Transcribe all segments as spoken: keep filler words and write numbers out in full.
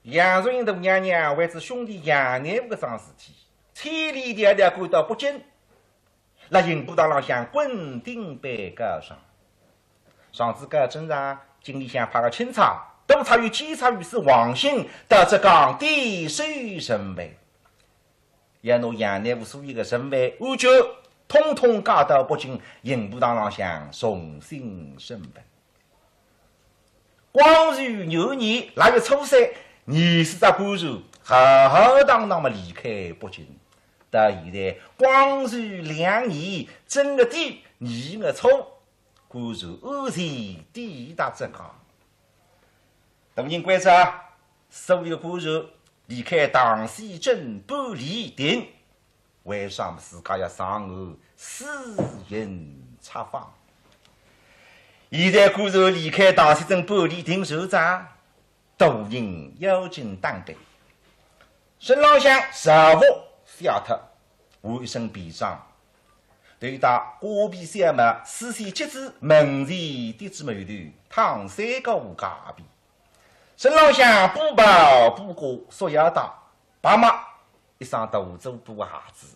杨素英大娘娘为仔兄弟杨乃武搿桩事体，千里迢迢赶到北京，辣刑部堂浪向滚钉板告状。状子告状上，京里向派个钦差，督察院监察御史王信到浙江点收存犯，要拿杨乃武所有个存犯案卷，统统押到北京刑部堂浪向重新审问。 光绪元年腊月初三，廿四只官船浩浩荡荡么离开北京。到现在光绪两年正月底二月初，官船安全抵达浙江。大人关照啊，所有官船离开唐西镇半里亭， 为啥么自家要上岸私行出访？现在官船离开唐西镇半里亭船站，大人要紧打扮，身浪向朝服卸脱，换一身便装，头戴瓜皮小帽，丝线结子，门前低仔眉头，烫三角乌戒皮，身浪向布袍布褂束腰带，白袜，一双大做布鞋子。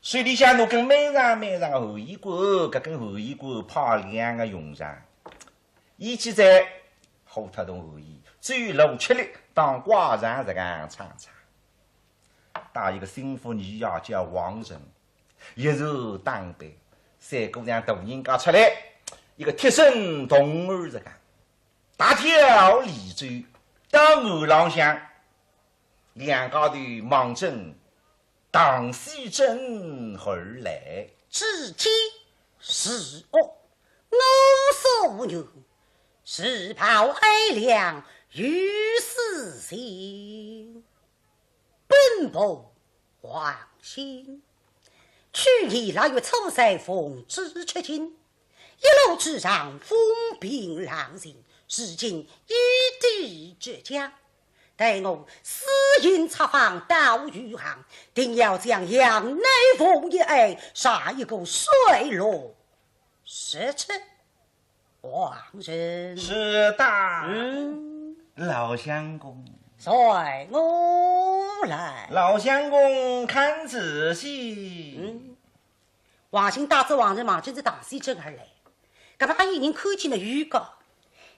手里向拿根蛮长蛮长个寒衣管，搿根寒衣管派两个用场。衣系在虎头洞寒衣，最露吃力当挂长实梗撑撑。带一个心腹女啊，叫王仁，一手打扮，赛过像大人家出来，一个贴身童儿实梗。踏条渔舟，到岸浪向，两家头望准 唐西镇而来。至今是恶我所愿，是报哀凉于斯人。本部王信，去年腊月初三奉旨出京， 一路之上风平浪静，如今已抵浙江。待我私行出访到余杭，定要将杨乃武一案查一个水落石出。王仁。是的。嗯。老相公。随我来。老相公看仔细。嗯。 王信带仔王仁望准仔唐西镇而来。搿么阿有人看见了预告，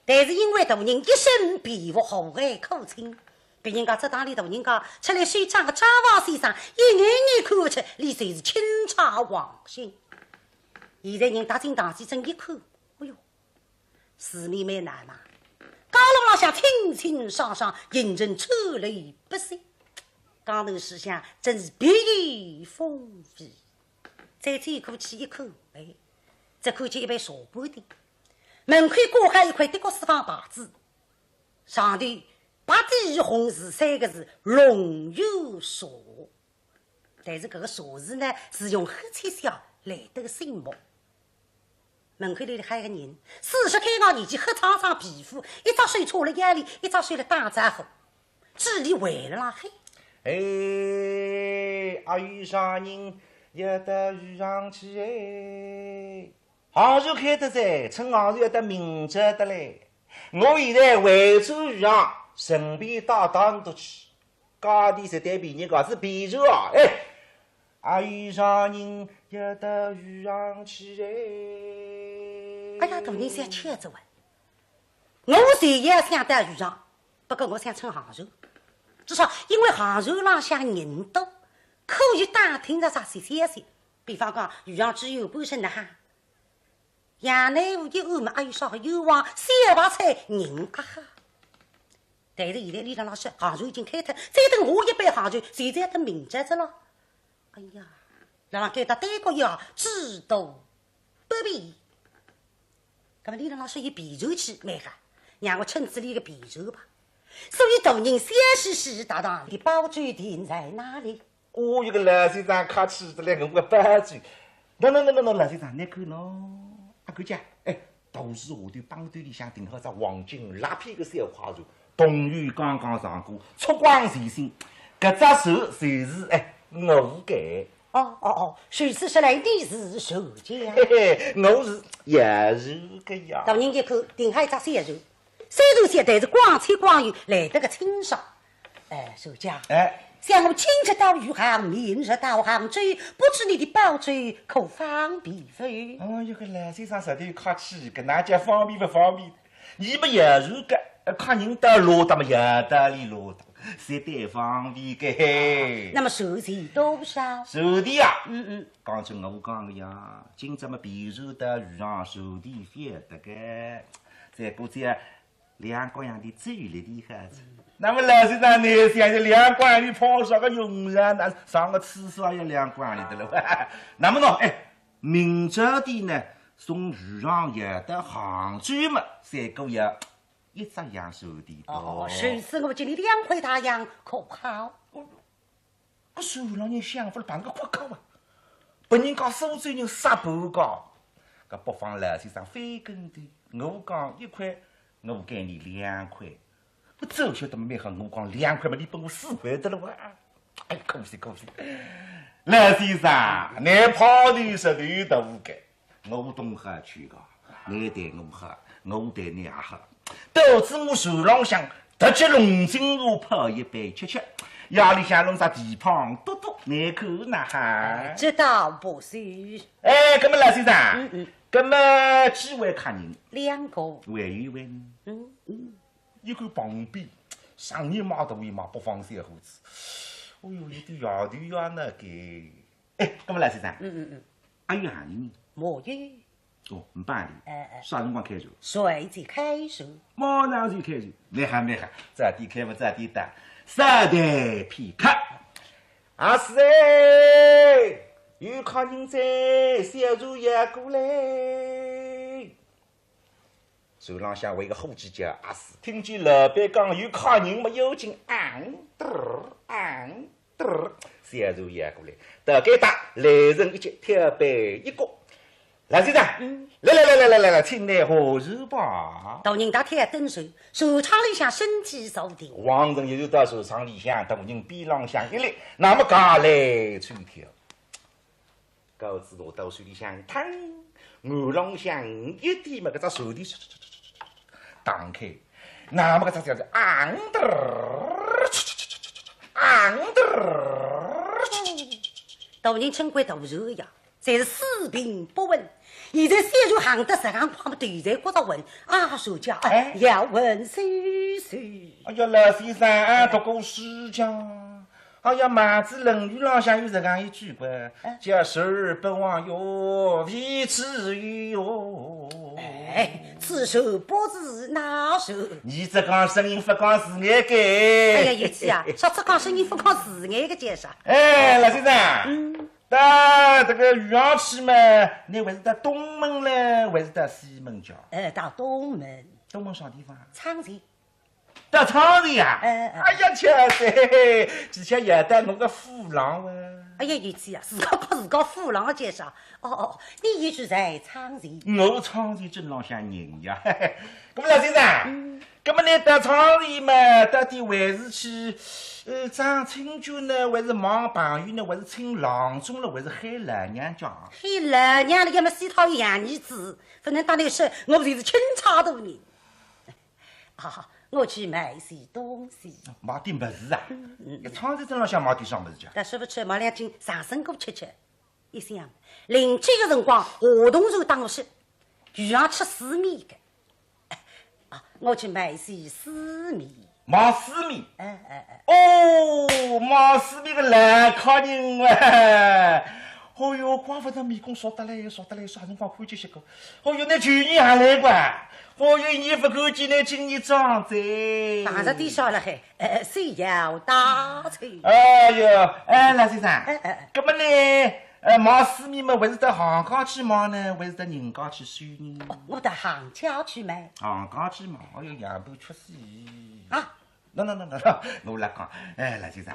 但是因为大人一身便服，和蔼可亲，别人家只当俚大人家出来收账个账房先生，一眼眼看勿出俚就是钦差王信。现在人踏进唐西镇一看，哎哟， 四面蛮难嘛，街路浪向清清爽爽，行人川流不息，街头书香真是别有风味。再走过去一看，哎，只看见一爿茶馆店，门口挂好一块的角四方牌子，上头白底红字三个字“龙游茶”。 但是搿个茶字呢，是用黑漆写，来得个醒目。门口头立好一个人，四十开外年纪，黑苍苍皮肤，一只手叉辣腰里，一只手辣打招呼，嘴里还辣辣喊：“哎，阿有啥人要到余杭去哎？” 航船开得哉，乘航船要到明朝得嘞。我现在回转余杭，顺便带带侬去。价钿实在便宜个，是便宜啊！哎，阿有啥人要到余杭去哎？哎呀，大人想巧哉哇！我是也想到余杭，不过我想乘航船，至少因为航船浪向人多，可以打听着啥些消息。比方讲，余杭只有半身的哈。 杨乃武一案嘛，阿有啥个冤枉，小白菜人啊哈。但是现在俚辣浪说，航船已经开脱，再等下一班航船，现在等明朝哉咯。哎呀，辣浪该搭耽搁一下，只多不便。那么俚辣浪说，伊便船去蛮好，让我乘仔俚个便船吧。所以大人笑嘻嘻搭上，你包酒店在哪里？ 哦，有个老先生客气得来，我个包子。喏喏喏喏喏，老先生，你看喏，啊，看见？哎，大树下头帮头里向停好只黄金蜡片个小快船，铜鱼刚刚上过，出光全新。搿只船就是，哎，我个。哦哦哦，如此说来，你是船家？嘿嘿，我是也是个呀。大人一看，停好一只小船，虽然现在是光天光有来得个清爽。哎，船家，哎。想我今日到余杭，明日到杭州，不知你的宝船可方便否？哦，有个老先生实在客气，搿哪叫方便勿方便？你们要是个，呃，客人到路当么要到里路当，实在方便个嘿。那么船钱多少？船钱啊？嗯嗯。刚才我讲个呀，今朝么便船到余杭，船钱勿要得个，再过再 两角洋钿走了的哈子。那么老先生呢，想着两角洋钿泡啥个用场呢？上个厕所也要两角洋钿的了。那么喏，哎，明朝的呢，从余杭要到杭州嘛，三角要一只洋钿的哦，哦。是，是，我给你两块大洋，可好？哦， 搿船浪人想法了，办个快告啊！别人家苏州人杀不告，搿北方老先生翻跟头，我讲一块，我给你两块。我早晓得蛮好，我讲两块嘛，你拨我四块得了哇！哎，可惜可惜。老先生，你跑的是对的无个。 我懂好去个，你对我好，我对你也好。到此我船浪向，特吃龙井茶泡一杯吃吃，夜里向弄只蹄髈笃笃，你看哪哈？哎，这倒不是。哎，搿么老先生，嗯嗯。搿么几位客人？两个。还有一位呢？嗯嗯。一个旁边，上年买大一买北方小伙子，哦哟，一对摇头摇脑个。哎，搿么老先生，嗯嗯嗯。还有啥人呢？没有。 哦，没办法。哎，哎。啥辰光开船？随即开船。马上就开船，蛮好蛮好，早点开嘛早点到。稍待片刻。阿四哎，有客人哉，小船要过来。船浪向有一个伙计叫阿四，听见老板讲有客人么要紧，昂嘚儿，昂 嘚儿，小船要过来，到该搭，来人一急，挑杯一角。老先生，嗯。来来来来来来来，请来下船吧。大人搭挑等船，船舱里向身体坐定。王仁一直到船舱里向，大人边浪向一立，那么架来抽挑。 篙子拿到手里向一趟，岸浪向一点么，搿只船头打开，那么搿只船是昂嘚儿，昂嘚儿。大人真会大船呀，侪是四平八稳。现在小船行得实梗快么，头侪觉着稳。啊，船家，哎，哎。要稳些些。哎呀，老先生，啊，读过书讲， 哎呀，孟子《论语》浪向有实梗一句个，哎。叫“时而不忘友，为之于友”。哎，此时不是那时。你只讲声音，勿讲字眼个。哎呀，有趣啊，啥只讲声音，勿讲字眼个叫啥？哎，老先生，嗯。到这个余杭去嘛，你还是到东门嘞，还是到西门去？哎，到东门。东门啥地方？昌黎。 到昌黎啊？哎，哎，哎。哎呀，巧哉，几天要到我个府浪哇。哎呀，有趣啊，自家讲自家府浪个介绍。哦，哦，你一直在昌黎？我昌黎镇浪向人呀。搿么老先生，嗯。搿么你到昌黎嘛，到底还是去，呃，装亲眷呢，还是望朋友呢，还是请郎中了，还是喊老娘家？喊老娘了，要么死讨一样儿子，勿能当然说，我就是钦差大人。 啊，我去买些东西。买点物事啊？嗯，嗯，嗯。搿昌黎镇浪向买点啥物事啊？但是勿去买两斤长生果吃吃。一想，临去个辰光，河东船当我是，余杭吃丝面个。啊，我去买些丝面。买丝面？哎，哎，哎。哦，买丝面个老客人啊。哦哟，怪勿得面孔熟得来，熟得来，啥辰光看见歇个？ 哦哟，那去年还来过啊？哦哟，一年勿看见，那今年长哉。碰着点啥了嘿？呃，是要打趣。哎哟，哎，老先生，哎，哎，哎。搿么呢，呃，买丝面嘛，还是到行家去买呢，还是到人家去收呢？哦，我到行家去买。行家去买，哎哟，样板出息。啊？喏，喏，喏，喏，喏，我来讲，哎，老先生，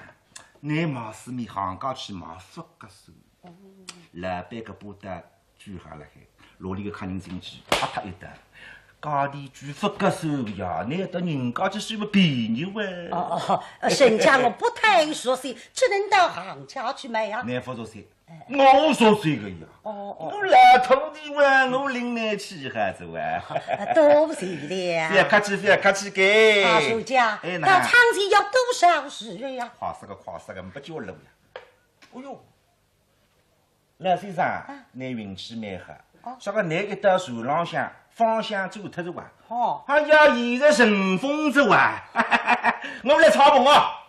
你买丝面行家去买勿合算。哦。老板搿把刀 举好了海，哪里个客人进去，啪嗒一刀，价钿举勿合算个呀，拿到人家去收么便宜喂。哦，哦，呃，人家我不太熟悉，只能到行家去买呀。拿勿熟悉，我说这个呀，哦，哦。我老头的哇，我领你去还是哇？啊，多谢了。不要客气，不要客气个。啊，小姐，哎，那到昌黎要多少时辰呀？快些个，快些个，不叫路呀。哎哟，老先生，啊。你运气蛮好，哦。啥个你一到船浪向，方向走脱是哇？哦。哎呀，现在顺风是哇？我来唱棚啊。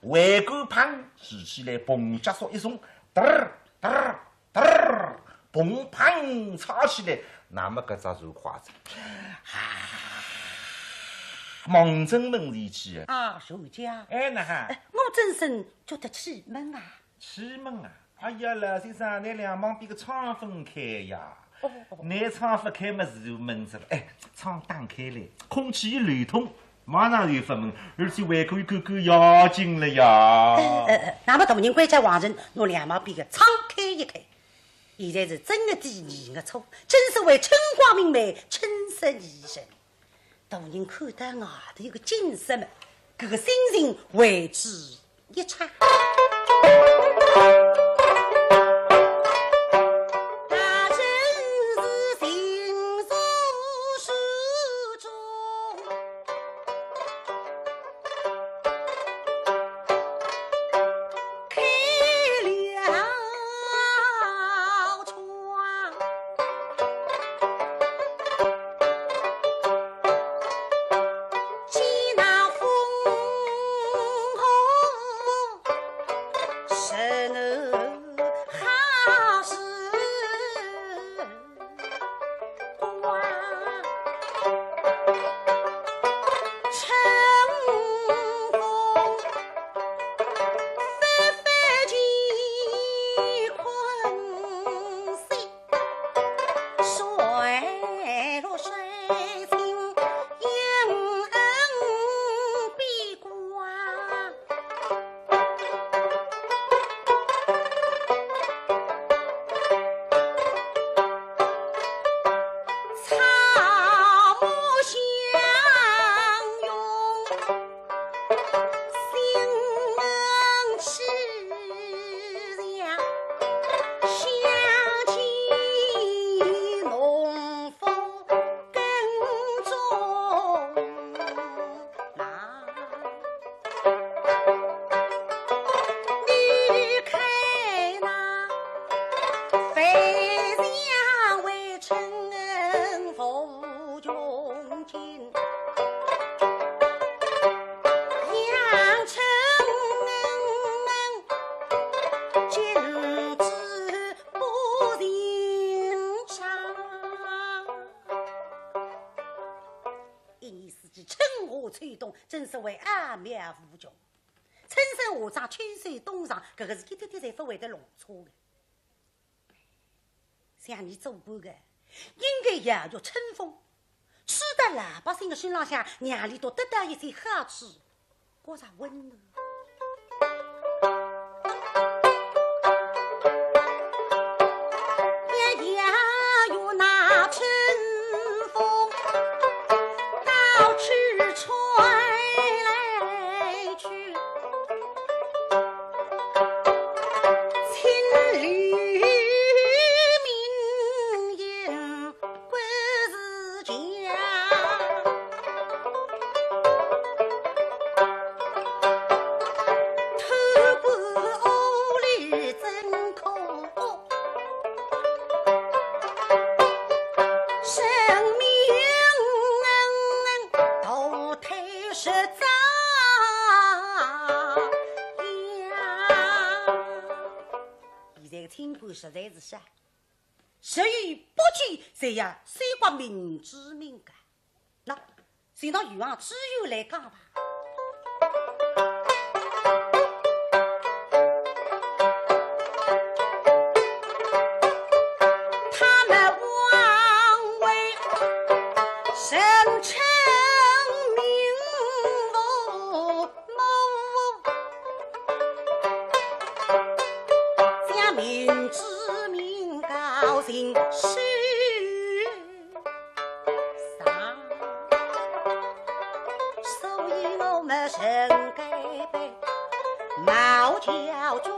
桅杆旁竖起来，棚脚索一松，嘚儿，嘚儿， 嘚儿，棚棚插起来，那么搿只船快哉，啊，望准门前去啊。啊，船家。哎，哪哈？哎，我真心觉得气闷啊。气闷啊？哎呀，老先生，你两旁边个窗分开呀。哦，哦。你窗勿开么是闷着了。哎，窗打开来，空气一流通， 马上就勿闷，而且胃口又够够要紧了呀。呃，呃，呃，那么大人关照王臣，拿两旁边个窗开一开。现在是正月底二月初，正所谓春光明媚，春色宜人。大人看到外头有个景色么，搿个心情为之 一刹。大人是行入书中，开了窗。 见那风和日暖好时光，春风 拂拂乾坤兮，水落水清，映映碧光。 草木相拥，心气象，想起农夫耕种忙。 你看那飞翔为春风穷尽，阳春景致不寻常。一年四季，春夏秋冬，真是为奥妙无穷。 春生夏长，秋收冬藏，搿个是一点点侪勿会得弄错个。像伲做官个，应该养育春风，吹到老百姓个身浪向，让俚笃得到一些好处，觉着温暖。 也有那春风到处吹来去，千里鸣影归自家。 偷官污吏真可恶，人民堕胎是造孽。现在个清官实在是啥，十有八九侪要收刮民脂民膏。 那，先拿冤枉之由来讲吧。他们枉为人称名父母，将民脂民膏尽收 上。所以我们人该被茅桥庄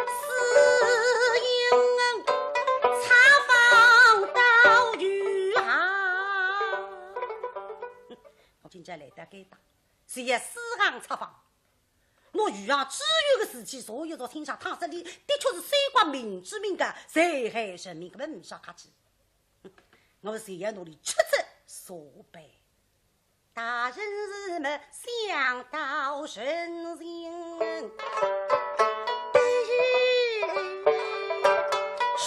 四再来到该搭，是要四行七房。拿余杭知县个事体，所有做清爽，倘使伊的确是守国民之命个，祸害人民，搿么呒啥客气。我是要拿伊出则查办。大人是么想到人情，但是去。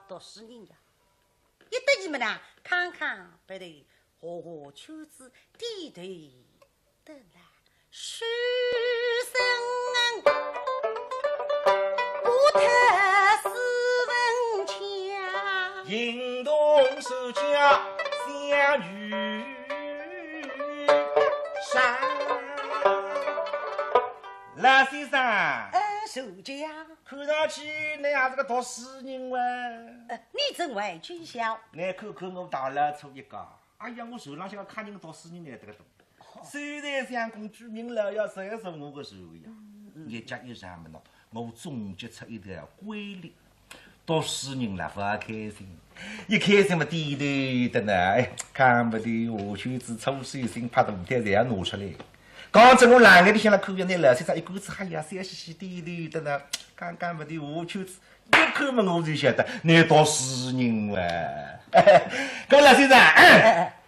读书人呀，一得意么呢，康康鼻头，画画圈子，点头，等了书生，我特斯文强。行动手脚相与上。老先生，哎，小姐呀。 看上去侬也是个读书人哇。呃，你真会推销。侬看看我大老粗一个，哎呀，我船浪向个客人读书人来得个多。虽然相公居民老爷侪坐我个船呀，日脚一长么喏，我总结出一条规律，读书人啦勿开心，一开心么点头的呢，哎，看勿得下圈子粗手心拍大腿侪要拿出来。 讲真，我冷眼里向来看见㑚老先生一干子，哎呀，笑嘻嘻点头的呢，刚刚勿对下圈子，一看么我就晓得，㑚读书人哇。搿么老先生，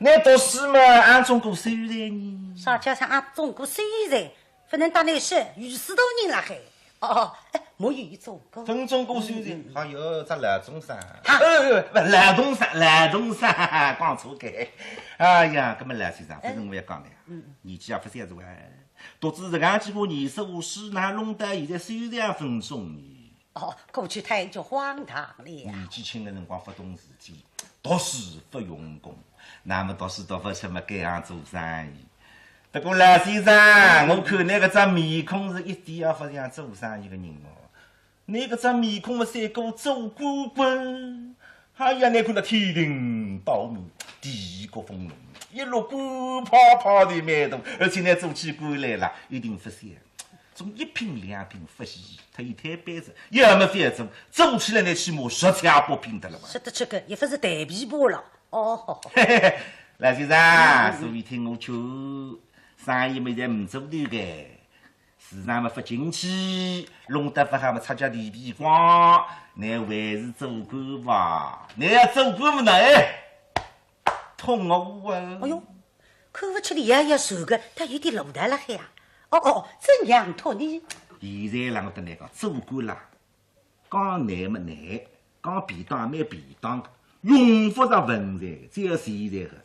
㑚读书么，阿中过秀才呢？啥叫啥阿中过秀才？勿能搭㑚说，有许多人辣海。哦，哦，哎，我有一中过。勿中过秀才，嗯，嗯，嗯。还有只老中生。哈？呃，勿，老中生，老中生，讲错个。哎呀，搿么老先生，勿是我要讲个呀。嗯，嗯。年纪也勿小哉哇。 读仔实梗几化年数，书哪弄得现在虽然勿中呢？哦，过去太久荒唐了。年纪轻个辰光勿懂事体，读书勿用功，那么读书读勿出么，改行做生意。不过老先生，我看㑚搿张面孔是一点也勿像做生意个人哦。 㑚搿张面孔么，像个做官官。哎呀，㑚看㑚天庭饱满，地狱风浓，一路官派派头蛮大，而且㑚做起官来了，一定勿小。总一品两品勿稀，推推扳子，要么反正做起来㑚起码十七八品得了吧？说得出个，也勿是单皮包了。哦。嘿嘿嘿，老先生，嗯，嗯。所以听我劝，生意么现在勿做头个。 市场么勿景气，弄得勿好么，出家地皮光，㑚还是做官吧。㑚要做官么呢，哎，痛我啊！哎哟，看勿出来呀，要说个，倒有点路道了海啊。哦，哦，怎样托你？现在让我搭㑚讲，做官啦， 讲难么难，讲便当蛮便当个，用勿着文才，只要钱才好。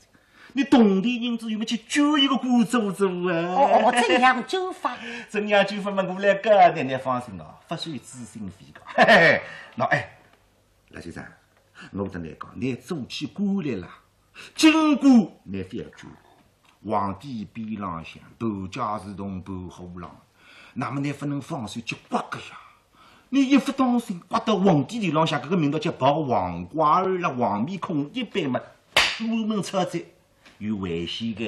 你铜钿银子有么去捐一个官做做啊？哦，哦，哦，怎样捐法？怎样捐法嘛，我来教㑚，㑚放心哦，勿收知县费个。嘿嘿，喏，哎，老先生，我搭㑚讲，㑚做起官来啦， 进官，㑚覅去，皇帝边浪向，半家是铜半虎狼，那么㑚勿能放手去刮个呀。㑚一勿当心，刮到皇帝头浪向，搿个名字叫曝黄瓜儿了，黄面孔一板嘛，满门抄斩，有危险个。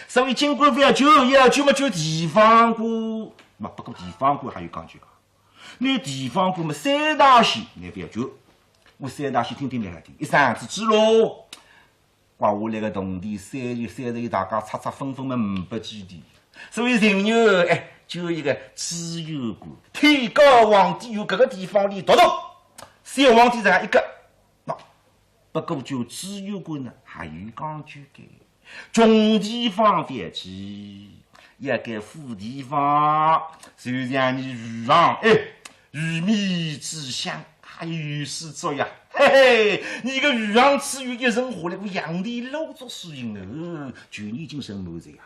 所以进官覅去，要去么去地方官，嘛，不过地方官还有讲究啊。 㑚地方官么三大喜，㑚覅去。我三大喜听听蛮好听，一生子猪猡，刮下来个铜钿，三十三十一大家拆拆分分么五百几钿。所以情愿，哎，捐一个知县官，天高皇帝远，搿个地方里独独，小皇帝实梗一个，喏， 不过捐知县官呢，还有讲究个，穷地方覅去，要拣富地方，就像你余杭，哎，鱼米之乡，还有水做呀，嘿嘿，你个余杭知县一任下来，我杨天路做书人哦，就已经升满哉呀。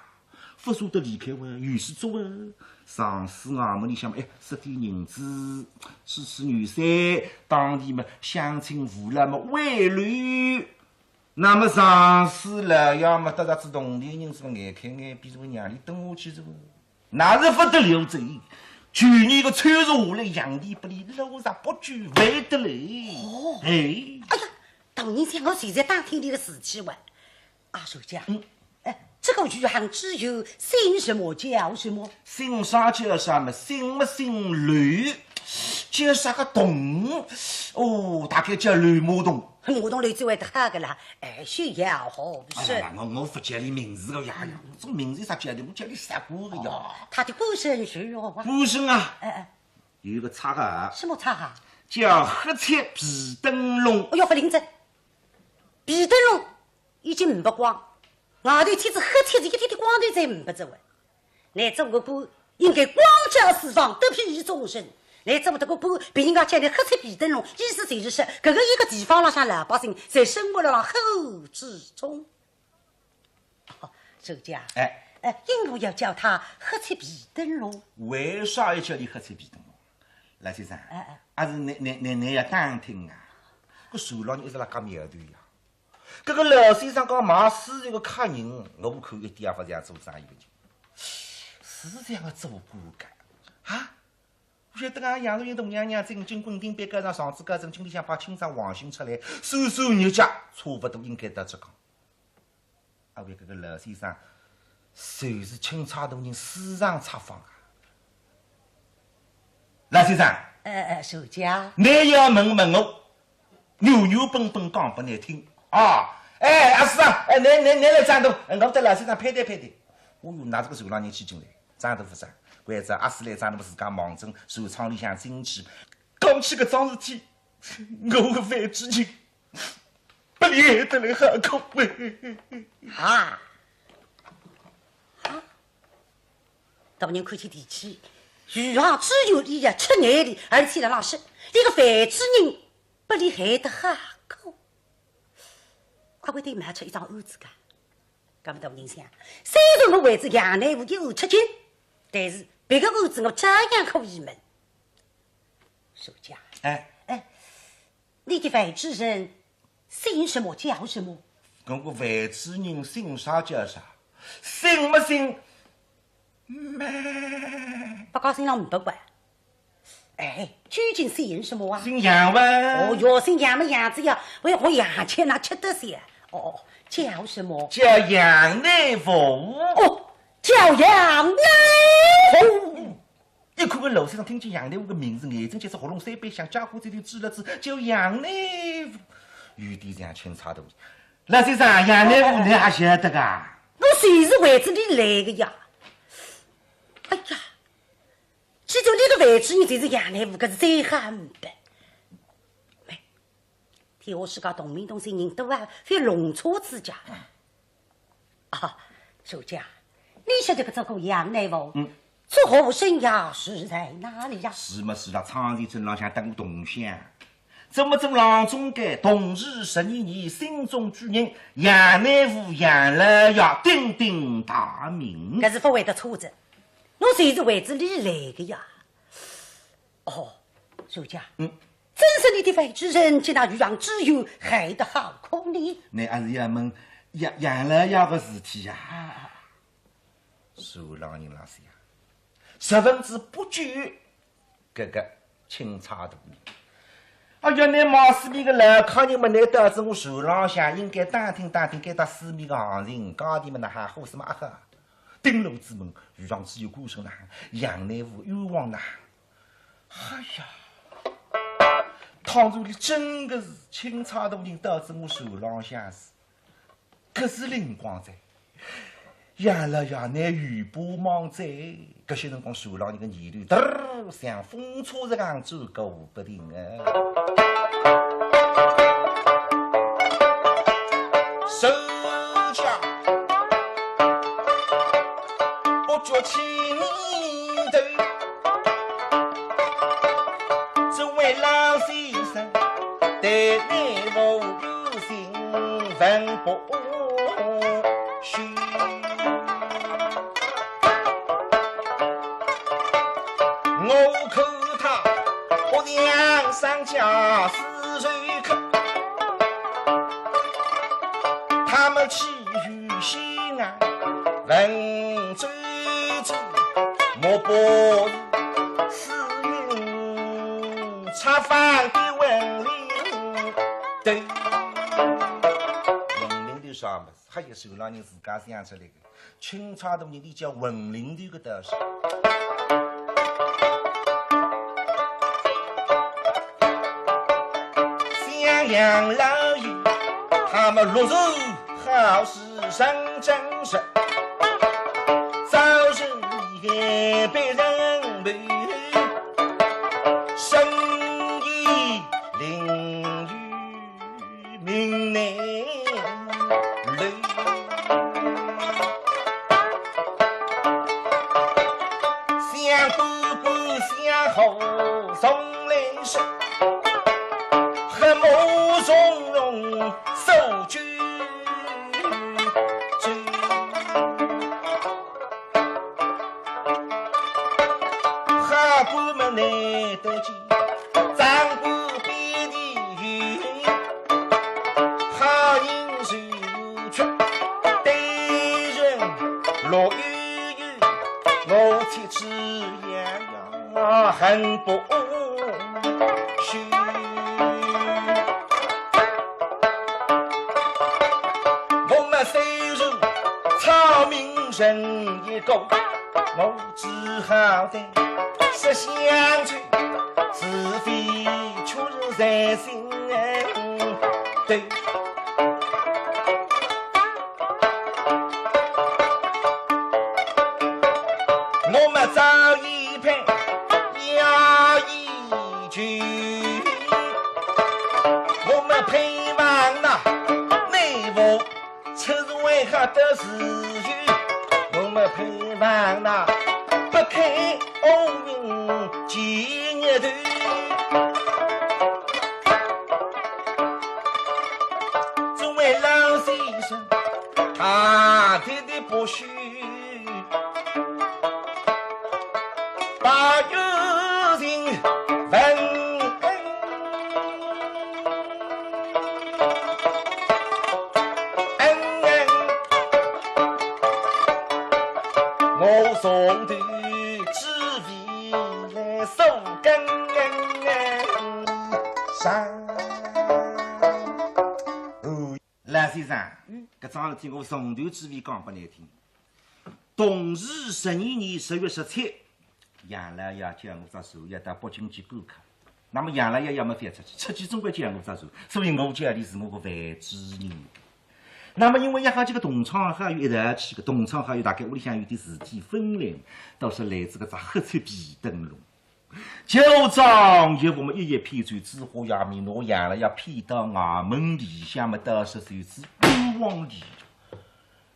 勿舍得离开哇，有水做哇。上司衙门里向嘛，哎，塞点银子，吹吹牛山，当地嘛，乡亲父老嘛，慰劳。那么上司老爷嘛，得着仔铜钿银子嘛，眼开眼闭，是娘里蹲下去是勿？那是勿得了哉。去年个秋收下来，杨天路拨伊路上不就万得嘞。哦。哎。哎呀，大人想我现在打听你个事体哇。 啊，小姐，嗯。哎，这个余杭知县姓什么叫什么？姓啥叫啥嘛，姓么姓刘，叫啥个洞？哦，大概叫乱马洞。马洞里最会得好个啦，哎，是也好，是。哎呀，我，我勿叫伊名字个呀，呀，搿种名字啥叫的？我叫伊啥个个呀？哦，他的官身是哦。官身啊，哎，哎。有个差个啊。什么差啊？叫黑漆皮灯笼。哎哟，勿灵哉，皮灯笼已经呒不光，外头贴仔黑漆子，一点点光头侪呒不哉喂。 乃做个官应该光照四方，德庇众生。乃做么得个官，别人家叫伊黑漆皮灯笼，意思就是说，搿个一个地方浪向老百姓侪生活辣辣黑暗之中。哦，周家，哎。哎，因何要叫他黑漆皮灯笼？为啥要叫伊黑漆皮灯笼？老先生，哎，哎。还是你，你，你，你要打听啊，搿船浪人一直辣讲苗头呀。 搿个老先生讲买水个客人，我看一点也勿像做生意个人。是像个做官个啊？我晓得啊，杨素云大娘娘进京滚顶板高上上仔高升，京里向派钦差王昕出来，算算日脚，差勿多应该到浙江。啊，为搿个老先生，就是钦差大人私上差访啊。老先生，哎，哎，周家。你要问问我， 原原本本讲拨你听啊。哎，阿四啊，哎，你，你，你来掌舵，哎，我搭老先生攀谈攀谈。哦哟，拿这个船浪人气进来，掌舵勿掌？关照阿四来掌舵，自家望准船舱里向进去，讲起搿桩事体，我个范主任，拨伊害得来好苦哎。啊？啊？大人看见提起，余杭知县伊也吃眼泪，而且辣浪说，伊个范主任 拨伊害得好苦。阿会得瞒出一桩案子个？搿么大人想，虽然我为仔杨乃武一案出京，但是别个案子我照样可以瞒。周家，哎。哎，你的范主任姓什么叫什么？我个范主任姓啥叫啥，姓么姓 咩。勿高兴了，呒不怪。哎，究竟姓什么啊？姓杨哇。哦哟，姓杨么杨子呀，我要和杨千那吃得消。哦，叫什么？叫杨乃武。哦，叫杨乃武。一看个老先生听见杨乃武个名字，眼睛就是喉咙三板响，家伙嘴里支了支，叫杨乃武。有点像钦差大人。老先生，杨乃武你还晓得个？我就是为仔伊来个呀。 哎呀，既然伊个范主任就是杨乃武，搿是最好呒不。哎，天下世界同名同姓人多啊，覅弄错仔家。啊，周家，你晓得搿个杨乃武，嗯。作何生涯，住在哪里呀？是么是啦，昌黎镇浪向搭我同乡。 搿么搿郎中个同治十二年，新中举人杨乃武杨老爷鼎鼎大名。搿是勿会得错哉，我就是为仔伊来个呀。哦，周家，嗯。真是你的范主任，竟然与杨知县害得好苦呢。你还是要问杨，杨老爷个事体呀。啊。船浪人老师呀，十分之不久 搿个钦差大人。哎呀，拿买水米个老客人么，拿到仔我船浪向，应该打听打听，该搭水米个行情，价钿么哪哈，好什么啊哈？顶楼之门，遇上只有官身呐，杨乃武冤枉呐。哎呀，倘若伊真个是钦差大人到仔我船浪向是， 搿是灵光哉，杨老爷拿伊帮忙哉。搿歇辰光，船浪人个念头，嘚儿，像风车一样转个不停啊。周家，不觉起念头，这位老先生，对你我 心文不虚。我看他不像商家私仇客，他们起于西安文州之，莫不是私运差方的文林对。 文林对啥物事？还有船浪人自家想出来个。钦差大人伊叫文林对个道士。养老院，他们落座好似上真实，早晨也被人陪，深夜淋雨。 明南楼。想哥哥想好从来是，黑幕从容守旧。 好官么难得见，长官比地有，好人受屈，对人落悠悠，我妻子样样很不 休。我们虽然草民人一个，我只好在思乡愁，是非却是在心头。 我们早已盼，夜已求，我们盼望那内务出入为好的时候，我们盼望那不开无名几日头。 作为老先生，大体的不许把有情问。我从头至尾来说根上。 老先生，嗯。搿桩事体我从头至尾讲拨倷听。同治十二年十月十七，杨老爷叫我只船要到北京去赶客。那么杨老爷要么覅出去，出去总归叫我只船，所以我叫俚是我个范主任。那么因为要和几个同窗好友一道去个，同窗好友大概屋里向有点事体分来，倒是来仔搿只黑漆皮灯笼。 旧账业务么一一批转，仔花呀米拿杨老爷骗到衙门里向么，倒是算是冤枉俚。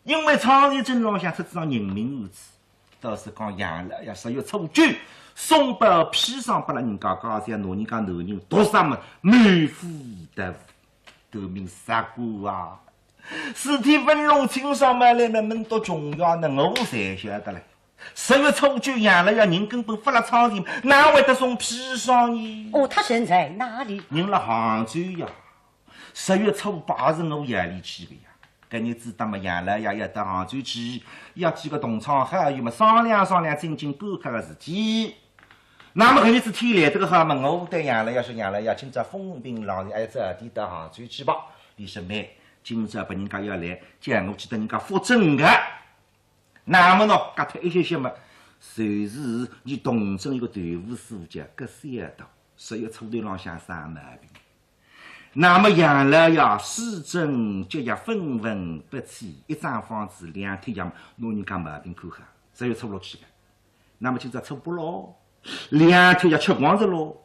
因为昌黎镇浪向出仔桩人命案子，倒是讲杨老爷十月初九送包砒霜拨了人家家小，拿人家男人毒杀么，满腹毒物，头名杀官啊！事体分弄清爽么，来么，门到穷呀，那我侪晓得了。 十月初九，杨老爷人根本勿辣昌黎，哪会得送砒霜呢？哦，他人在哪里？人辣杭州呀。十月初八是我夜里去个呀。搿日子，那么杨老爷要到杭州去，要几个同窗好友么商量商量进京赶客个事体。那么搿日子天来得个好嘛，我对杨老爷说，杨老爷，今朝风平浪静，哎，早点到杭州去吧。俚说慢，今朝别人家要来，叫我去搭人家复诊个。 那么喏，隔脱一歇歇嘛，就是伲同镇一个豆腐师傅叫葛小刀，十月初头浪向生毛病。那么杨老爷施针给药，分文不取，一张方子两帖药，拿人家毛病看好，十月初六去个。那么今朝初八咯，两帖药吃光仔咯。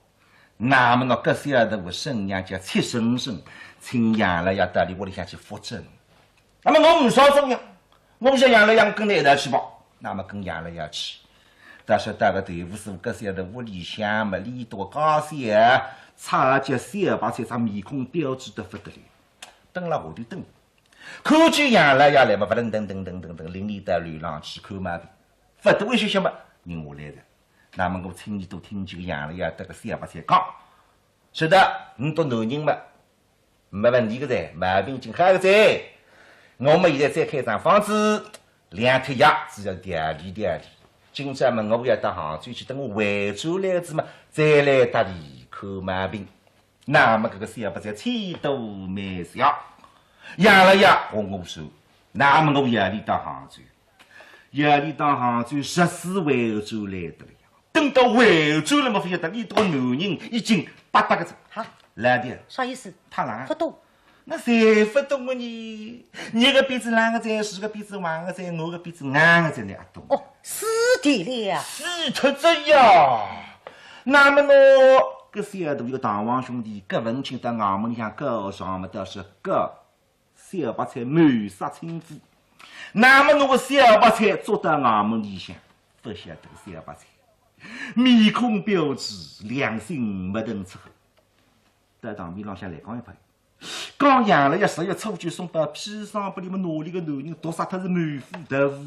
那么我葛小刀个婶娘叫戚婶婶，请杨老爷到俚屋里向去复诊。那么我呒啥作用，我想杨老爷跟俚一道去吧。那么跟杨老爷去，但是到个豆腐师傅葛小刀屋里向么，俚笃家小，差叫小白菜，只面孔标致得勿得了，蹲辣下头等。看见杨老爷来么，勿噔噔噔噔噔噔，领俚到楼浪去看毛病。勿多一歇歇么，人下来了。 那么我亲耳朵听见杨老爷搭个小白菜讲，说道，倷笃男人嘛，没问题个哉，毛病已经好个哉。我们现在再开张方子，两帖药，只要调理调理。今朝么我要到杭州去，等我回转来仔嘛，再来搭俚看毛病。 那么搿个小白菜气度蛮小。杨老爷和我说，那么我夜里到杭州，夜里到杭州，实是回转来得了呀。等到回转来么，勿晓得俚笃男人已经八搭个哉。哈，来的，啥意思？怕冷啊？勿懂。那侪勿懂个呢？你个鼻子冷个哉，是个鼻子冷个哉，我个鼻子硬个哉，你阿懂？哦，是的了。死脱哉呀！那么喏，搿小大个堂皇兄弟，搿文清到衙门里向告状么，倒是告小白菜谋杀亲夫。那么喏，个小白菜捉到衙门里向，勿晓得个小白菜，面孔标致，良心没得出。到堂面浪向来讲一拍，讲杨老爷十月初九送包砒霜拨俚么，拿俚个男人毒杀脱是满腹豆腐。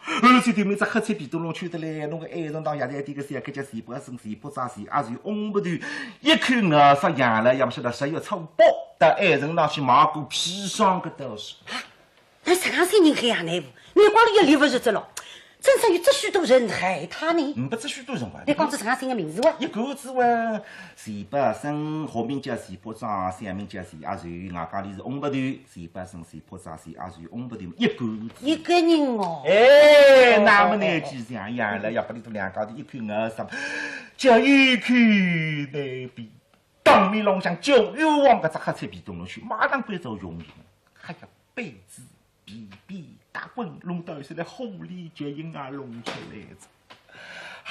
而且对面只黑漆皮灯笼圈得来，弄个爱人堂药材店个小开价，钱伯生、钱伯章、钱阿寿翁不对，一口咬杀杨老爷，勿晓得十月初八到爱人堂去买过砒霜个道士。 那实梗性人还要难服，难怪俚一力勿是只咯，真正有这许多人害他呢。嗯，不，这许多人啊。你讲出实梗性个名字哇？一个字哇，钱伯生，化名叫钱伯章，小名叫钱阿寿，外加俚是翁八头，钱伯生、钱伯章、钱阿寿，翁八头，一个字。一个人哦。哎，那么呢，哦，哦，哦。就像杨老爷拨俚笃两家头一口咬杀，叫一口难辨。 当面浪向叫冤枉搿只黑漆皮灯笼圈，马上关照佣人，还要被子、被被、打滚，弄到现在火里脚印也弄出来哉。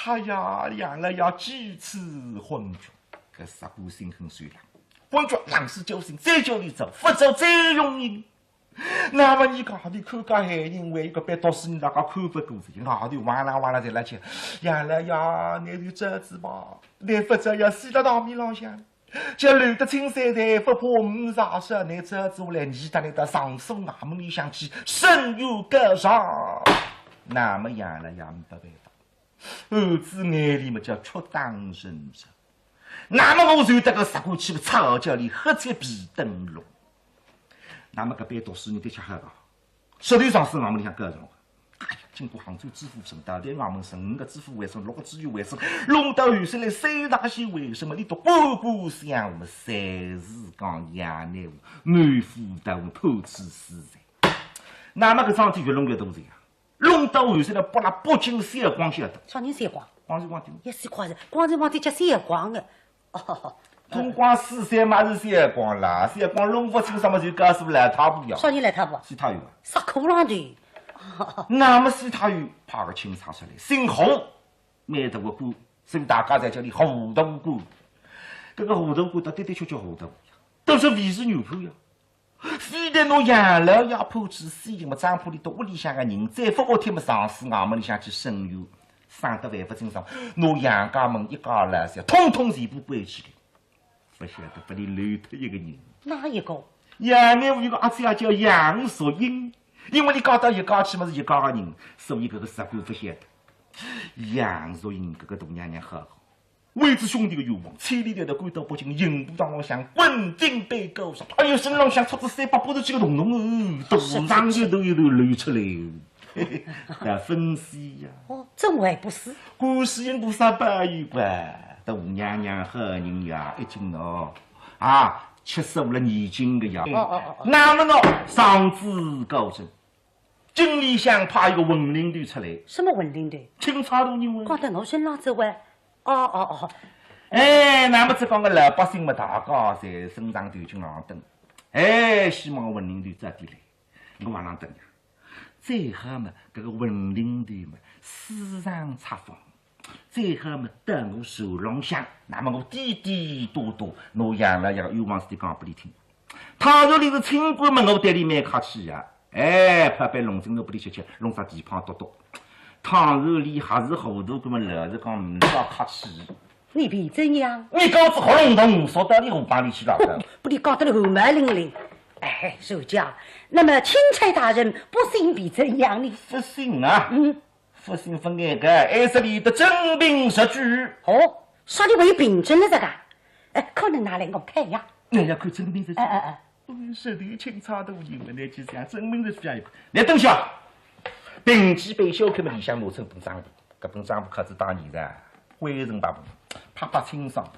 哎呀，杨老爷几次昏厥，搿石官心狠手辣，昏厥冷水浇醒，再叫俚走，勿走再佣人。 那么你讲，你看搿害人为一个被毒死人，大家看勿过去，外头哇啦哇啦侪辣叫，杨老爷，倷就走仔吧，倷勿走要死到堂面浪向。叫留得青山在，不怕五十岁，倷走仔下来，倷搭倷搭上诉衙门里向去申冤告状。那么杨老爷没办法， 儿子眼里么叫屈打成招。那么我就搭搿石官去个，拆叫俚黑漆皮灯笼。那么搿班读书人的确好啊，十头上司衙门里向告状个。哎呀，经过杭州知府审，到台衙门审，五个知府会审，六个知县会审，弄到后首来三大县会审么，俚笃官官相护么，侪是讲杨乃武，满腹大悟，判处死罪。那么搿桩事体越弄越大哉啊。 弄到后首来拨拉北京小光晓得。啥人小光？光绪皇帝。也是光是，光绪皇帝叫小光个。哦，通光四三嘛是小光啦，小光弄勿清爽嘛就告诉老太婆呀。啥人老太婆？西太后啊。啥可能的？那么西太后派个钦差出来，姓胡，蛮大个官，所以大家侪叫俚胡大官。搿个胡大官，他的的确确胡大官呀，都是维持原判呀。 非但拿杨老爷判处死刑么，张婆俚笃屋里向个人，再勿服帖么，上司衙门里向去申冤，省得犯勿清爽，拿杨家门一家老小，统统全部关起来。勿晓得拨俚留脱一个人。哪一个？杨乃武有个阿姐也叫杨淑英，因为俚嫁到一家去么是一家个人，所以搿个石官勿晓得。杨淑英搿个大娘娘好好， 为仔兄弟个冤枉，千里迢迢赶到北京刑部堂浪向滚钉板告状。哎哟，身浪向戳仔三百八十几个洞洞哦，大肠血都一头流出来哦。要分析呀。哦，怎会不是？观世音菩萨保佑吧，大娘娘好人呀，一斤哦，啊，七十五了年斤个呀。哦，哦，哦，哦。那么呢，上至高层， 京里向派一个混灵队出来。什么混灵队？钦差大人喂。讲到我身浪走喂。哦，哦，哦。哎，那么这帮个老百姓嘛，大家侪伸长头颈浪等。哎，希望混灵队早点来。我往浪等呀。最好嘛，搿个混灵队嘛，私藏察访。 最好么等我手浪向，那么我滴滴答答，拿杨老爷个冤枉事体讲拨俚听。倘若俚是清官么，我对俚蛮客气呀。哎，拍拍龙井头拨俚吃吃，弄只蹄髈剁剁。倘若俚还是糊涂个么，老实讲，呒啥客气。你便怎样？你讲仔喉咙痛，说到底我帮你去了。拨你讲得来汗毛凛凛。哎，守家，那么钦差大人不信便怎样呢？不信啊。嗯。 不信勿碍个，还是俚得真凭实据。哦，啥俚还有凭证了这个？哎，可能拿来我看呀。你要看真凭实据？哎，哎，哎。哦，实头钦差大人么，倷去想真凭实据啊？来，等歇，凭据被小看么，里向拿出本账簿，搿本账簿刻仔大字个，灰尘白布，拍拍清爽。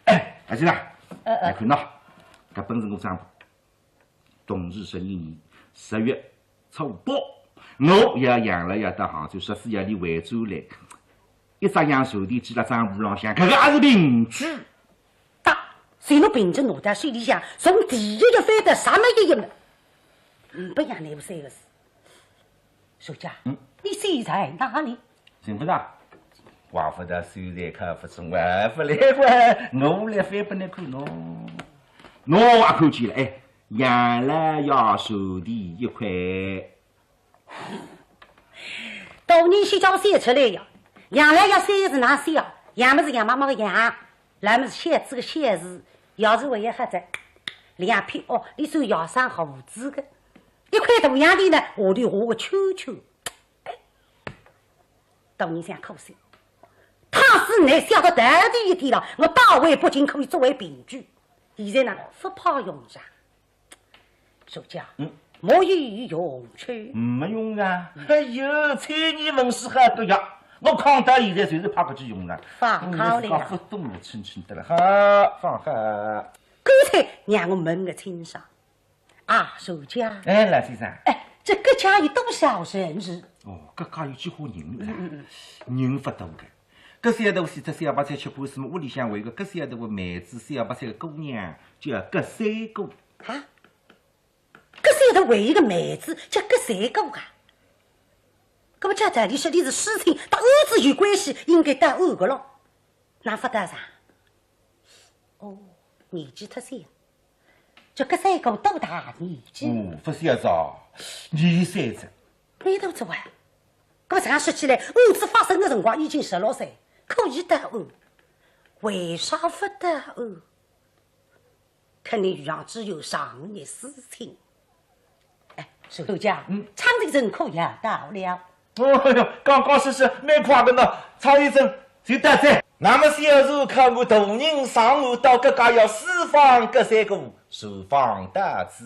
哎，阿姐啊，哎，哎。来看喏，搿本是我账簿。 同治十二年十月初八，我爷杨老爷到杭州，十四夜里回转来，一只羊传钿寄了账簿浪向，搿个也是凭据。大随侬凭着拿到手里向，从第一页翻到啥么一页么，嗯，勿让侬三个字。小姐，嗯。你现在哪里？寻勿着，怪勿得现在看勿中，还勿来过，我来翻拨侬看喏。喏，也看见了，哎，杨老爷手里一块。大人先叫我写出来呀，杨老爷三个字哪写啊？杨么是杨妈妈个杨，老么是小子个小字，爷字为一黑仔，两撇哦，里头爷生胡子个，一块大洋钿呢，下头画个圈圈。哎，大人想可惜，倘使侬写到到底一点了，我倒回北京可以作为凭据。现在呢，勿派用场。小姐，嗯。没有用处。没用啊。哎哟，千年文书好得呀，我看到现在就是派勿起用场。放开了呀。我自家勿懂了，清清得了。好，放好。刚才让我问个清爽。啊，小姐。哎，老先生。哎，这个家有多少人是？哦，搿家有几户人了？嗯，嗯，嗯。人勿多个。搿小头是只小白菜吃官司嘛，屋里向为个搿小头个妹子，小白菜个姑娘叫葛三哥。啊？ 搿小头为一个妹子叫葛三哥啊。搿么照道理说，伊是私情，搭案子有关系，应该到案个咯。哪勿到场？哦，年纪忒小。叫葛三哥多大年纪？哦，勿小哉，廿三岁。蛮大哉啊。搿么这样说起来，案子发生个辰光已经十六岁，可以到案。为啥勿到案？ 肯定与杨志有上一私情。哎，石头家，嗯。差一阵可要到了。哦哟，刚刚说说蛮快个呢，差一阵就到哉。那么小船看我大人上岸到搿家要私访葛三哥，书房到此